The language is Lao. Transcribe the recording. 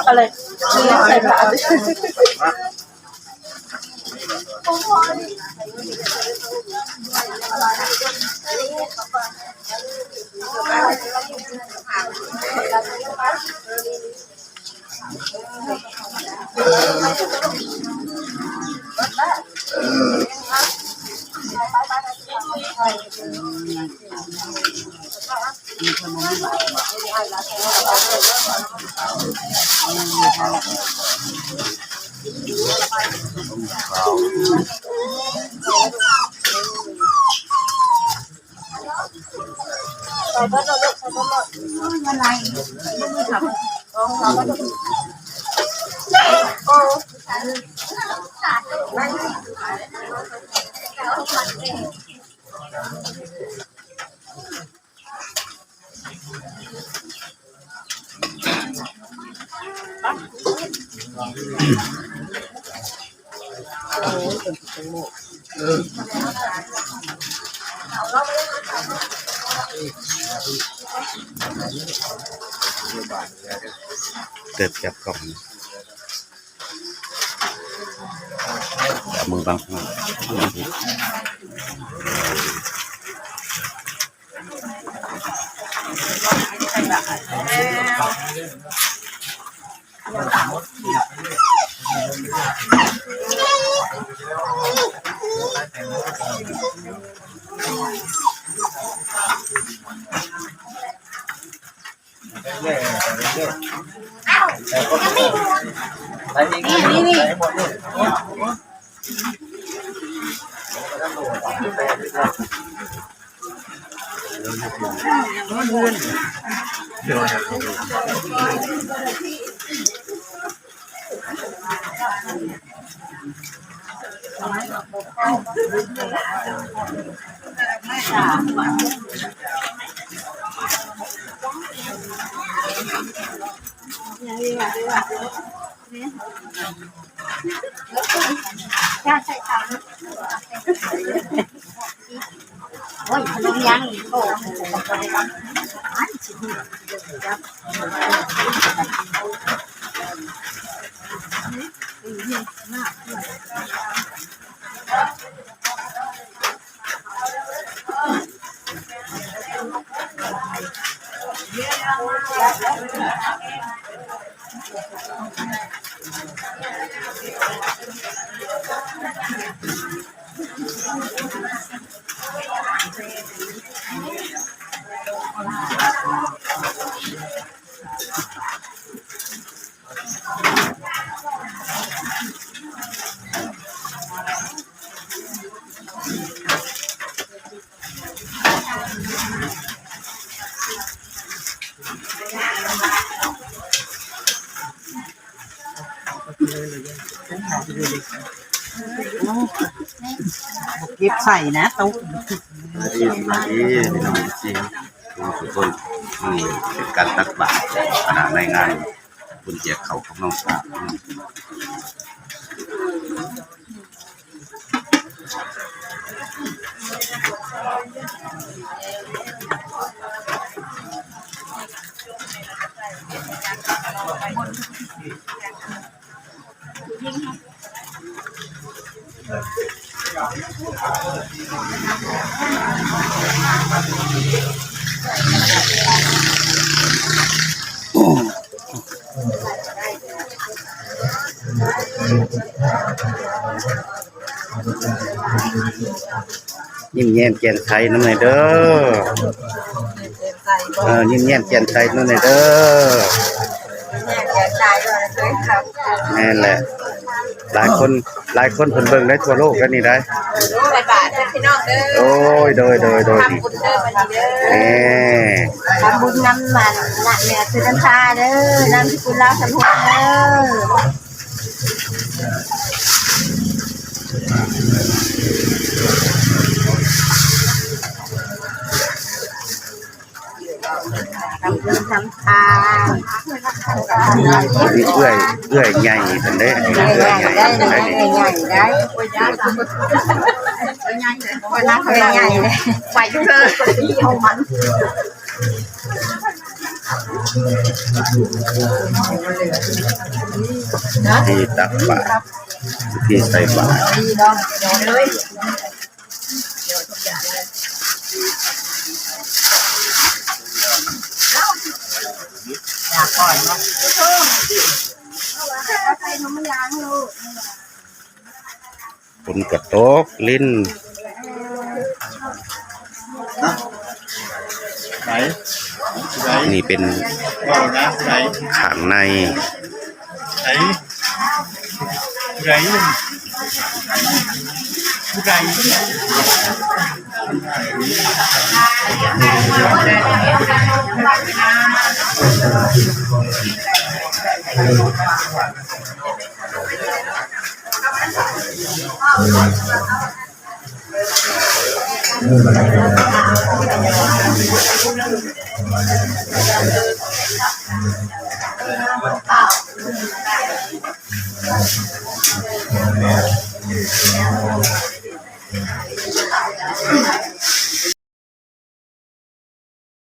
ເອົາເລີຍ ເກີບຈັບກ້ອງ ເອົາມືບັງຂ້າງ. ເກັບໃສ່ນະ ຕົກ. ສະບາຍດີ ສະບາຍດີ ພີ່ນ້ອງເອັຟຊີ ທຸກຄົນ. ນີ້ເປັນການຕັກບາດຂະໜາດໃນງານບຸນແຈກເຂົ້າຂອງນ້ອງສາວ. ຍິ້ມແຍ້ມແຈ່ມໃສນຳແດ່ເດີ. ເອີ ຍິ້ມແຍ້ມແຈ່ມໃສນຳແດ່ເດີ. ແມ່ນແຫຼະ ຫຼາຍຄົນ ຫຼາຍຄົນເພິ່ນເບິ່ງໄດ້ທົ່ວໂລກແລ້ວນີ້ໄດ໋. ໂອ້ຍ ໂດຍ ໂດຍ ໂດຍ ທຳບຸນເດີ ມື້ນີ້ເດີ. ແໝ່ ທຳບຸນນຳ ອັນ ນະ ແມ່ສຸນັນທາເດີ ນາມສະກຸນລາວສຳພວງເດີ. ທຳບຸນທຳທານ. ອັນນີ້ເອື້ອຍ ເອື້ອຍໃຫຍ່ເພິ່ນເດ້ ອັນນີ້ເອື້ອຍໃຫຍ່ເພິ່ນເດ້ນີ້. ເອື້ອຍໃຫຍ່ໄດ໋ ເອື້ອຍໃຫຍ່ ໄປເທີ ຂອງມັນ. ທີ່ຕັກບາດ ທີ່ໃສ່ບາດ ຝົນກະຕົກ ລິນ ໃຜ ຜູ້ໃດ ນີ້ເປັນ ເວົ້ານະ ຜູ້ໃດ ຂ້າງໃນ ໃຜ ຜູ້ໃດ ຜູ້ໃດ